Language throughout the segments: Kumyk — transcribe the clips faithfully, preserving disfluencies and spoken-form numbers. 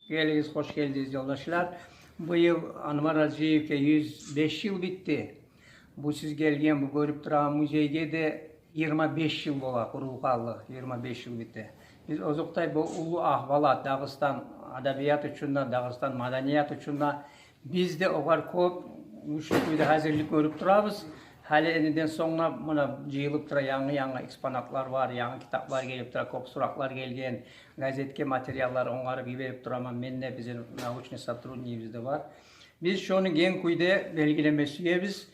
Гелигиз, хош гелдигиз, ёлдашлар. Бу йыл Анвар Гьажиевге юз беш йыл битди. Бу сиз гелген, бу гёрюп турагъан музейге де йигирма беш йыл бола къурулгъанлы, йигирма беш йыл битди. Биз озокъда бу уллу агьвалат, Дагъыстан адабият учун да, Дагъыстан маданият учун да, биз де огъар кёп гючлю кюйде гьазирлик гёрюп турабыз. Гьали эндиден сонг да муна жыйылып тура, янгы-янгы экспонатлар бар, янгы китаплар гелип тура, кёп суратлар гелген, газетге материаллар онгарып йиберип тураман мен де, бизин научный сотруднигибиз де бар. Биз шону генг кюйде белгилеме сюебиз.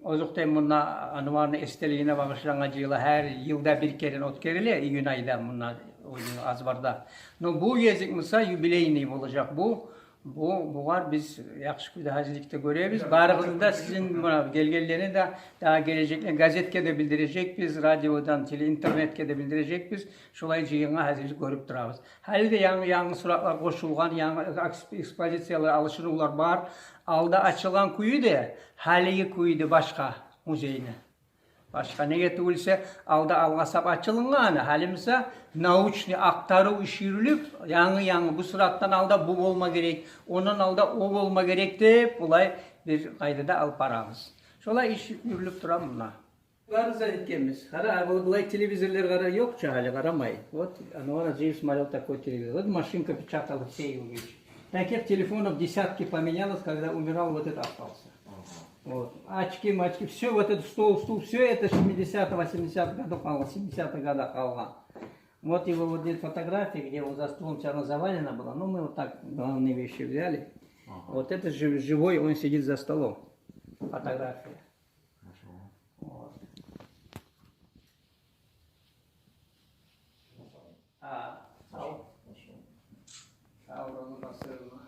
Озокъда, мунда Анварны эсделигине багъышлангъан жыйыла, гьар йылда бир керен оьтгериле, июнь айда мунда, о, Азбарда. Но бу гезик буса юбилейный болажакъ бу. Бу, бугъар биз яхшы кюйде гьазирлик де гёребиз. Барыгъызны да, сизин муна гелгенлени де, дагъы гележеклени газетге де билдирежекбиз, радиодан, теле-, интернетге де билдирежекбиз. Шолай жыйынгъа гьазирлик гёрюп турабыз. Гьали де янгы, янгы суратлар къошулгъан, янгы экс-, экспозициялар, алышынывлар бар. Алда ачылгъан кюю де, гьалиги кюю де башгъа музейни. Башгъа, неге тюгюл эсе, алда алгъасап ачылынгъан, гьали буса научный ахтарыв иши юрюлюп, янгы-янгы, бу суратдан алда бу болма герек, ондан алда о болма герек деп, булай бир къайдада алып барабыз. Шолай иш юрюлюп тура мунда. Бары зат этгенбиз. Къара, а, вот булай телевизорлар къара, ёкъ чу гьали, къарамай. Вот Анвар Гьажиев смотрел такой телевизор. Вот машинка печатала все его вещи. Таких телефонов десятки поменялось, когда умирал, вот этот остался. Ага. Вот. Очки, мачки, всё, вот этот стол, стул, всё это семидесятых, восьмидесятых годов къалгъан, семидесятых годах къалгъан. Вот его вот здесь фотография, где он за столом, всё равно завалено было. Ну, мы вот так главные вещи взяли. Ага. Вот это жи-, живой, он сидит за столом. Фотография. Хорошо. Вот. А, сав. Сав, Рамазан, сыйлы.